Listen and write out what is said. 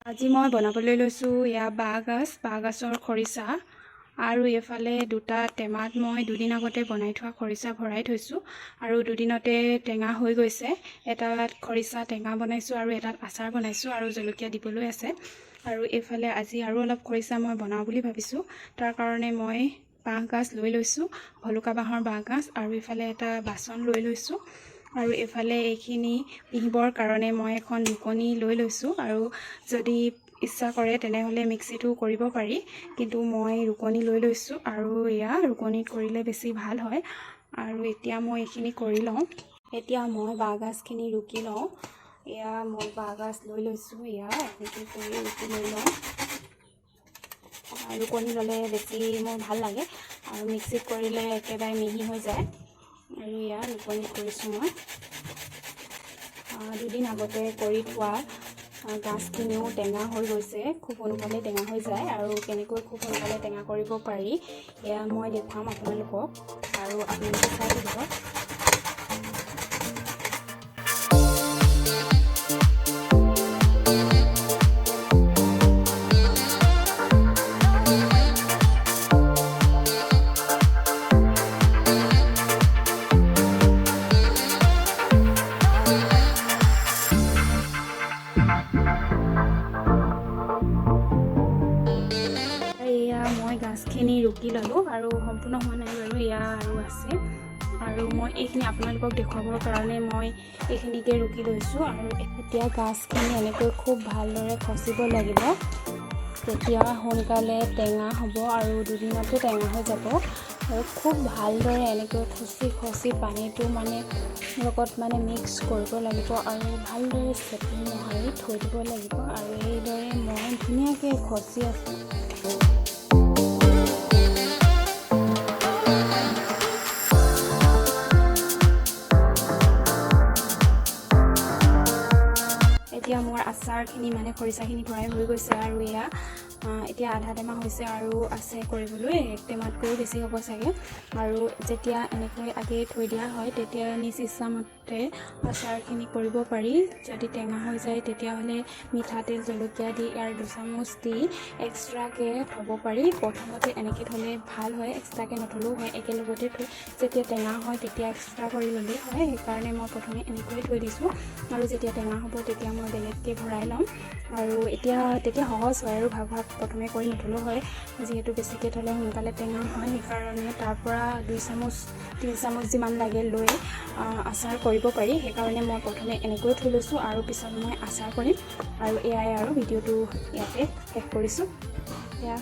আজি মই বনাবলৈ লৈছোঁ এয়া বাঁহগাজ, বাঁহগাজৰ খৰিচা। আৰু এইফালে দুটা টেমাত মই দুদিন আগতে বনাই থোৱা খৰিচা ভৰাই থৈছোঁ আৰু দুদিনতে টেঙা হৈ গৈছে। এটাত খৰিচা টেঙা বনাইছোঁ আৰু এটাত আচাৰ বনাইছোঁ আৰু জলকীয়া দিবলৈ আছে। আৰু এইফালে আজি আৰু অলপ খৰিচা মই বনাওঁ বুলি ভাবিছোঁ। তাৰ কাৰণে মই বাঁহগাজ লৈ লৈছোঁ, ভলুকা বাঁহৰ বাঁহগাজ। আৰু এইফালে এটা বাচন লৈ লৈছোঁ আৰু এইফালে এইখিনি পিহিবৰ কাৰণে মই এখন ৰুকনি লৈ লৈছোঁ। আৰু যদি ইচ্ছা কৰে তেনেহ'লে মিক্সিটো কৰিব পাৰি, কিন্তু মই ৰুকনি লৈ লৈছোঁ আৰু এয়া ৰুকনিত কৰিলে বেছি ভাল হয়। আৰু এতিয়া মই এইখিনি কৰি লওঁ। এতিয়া মই বাঁহগাজখিনি ৰুকি লওঁ। এয়া মই বাঁহগাজ লৈ লৈছোঁ, এয়া এনেকৈ কৰি ৰুকি লৈ লওঁ। ৰুকনি ল'লে বেছি মোৰ ভাল লাগে আৰু মিক্সিত কৰিলে একেবাৰে মিহি হৈ যায়। আৰু এয়া ৰুকনিত কৰিছোঁ মই। দুদিন আগতে কৰি থোৱা গাজখিনিও টেঙা হৈ গৈছে, খুব সোনকালে টেঙা হৈ যায়। আৰু কেনেকৈ খুব সোনকালে টেঙা কৰিব পাৰি এয়া মই দেখুৱাম আপোনালোকক আৰু আপোনালোকে চাই থাকিব। এয়া মই গাজখিনি ৰুকি ল'লোঁ আৰু সম্পূৰ্ণ হোৱা নাই বাৰু, এয়া আৰু আছে। আৰু মই এইখিনি আপোনালোকক দেখুৱাবৰ কাৰণে মই এইখিনিকে ৰুকি লৈছোঁ। আৰু এতিয়া গাজখিনি এনেকৈ খুব ভালদৰে খচিব লাগিব, তেতিয়া সোনকালে টেঙা হ'ব আৰু দুদিনতে টেঙা হৈ যাব। আৰু খুব ভালদৰে এনেকৈ খচি খচি পানীটো মানে লগত মানে মিক্স কৰিব লাগিব আৰু ভালদৰে চেপি মোহাৰি থৈ দিব লাগিব। আৰু এইদৰে মই ধুনীয়াকৈ খচি আছোঁ। এতিয়া মোৰ আচাৰখিনি মানে খৰিচাখিনি ভৰাই হৈ গৈছে আৰু এয়া এতিয়া আধা টেমা হৈছে আৰু আছে কৰিবলৈ, এক টেমাতকৈও বেছি হ'ব চাগে। আৰু যেতিয়া এনেকৈ আগেয়ে থৈ দিয়া হয় তেতিয়া নিজ ইচ্ছামতে আচাৰখিনি কৰিব পাৰি। যদি টেঙা হৈ যায় তেতিয়াহ'লে মিঠাতেল জলকীয়া দি ইয়াৰ দুচামুচ দি এক্সট্ৰাকৈ থ'ব পাৰি। প্ৰথমতে এনেকৈ থ'লে ভাল হয়, এক্সট্ৰাকৈ নথ'লেও হয়, একেলগতে থৈ যেতিয়া টেঙা হয় তেতিয়া এক্সট্ৰা কৰি ল'লেই হয়। সেইকাৰণে মই প্ৰথমে এনেকৈয়ে থৈ দিছোঁ আৰু যেতিয়া টেঙা হ'ব তেতিয়া মই বেলেগকৈ ভৰাই ল'ম। আৰু এতিয়া তেতিয়া সহজ হয় আৰু ভাগ ভাগ প্ৰথমে কৰি নথ'লেও হয়, যিহেতু বেছিকৈ থ'লে সোনকালে টেঙা হয়। সেইকাৰণে তাৰপৰা 2 চামুচ 3 চামুচ যিমান লাগে লৈ আচাৰ কৰিব পাৰি। সেইকাৰণে মই প্ৰথমে এনেকৈয়ে থৈ লৈছোঁ আৰু পিছত মই আচাৰ কৰিম। আৰু এয়াই আৰু ভিডিঅ'টো ইয়াতে শেষ কৰিছোঁ। এয়া।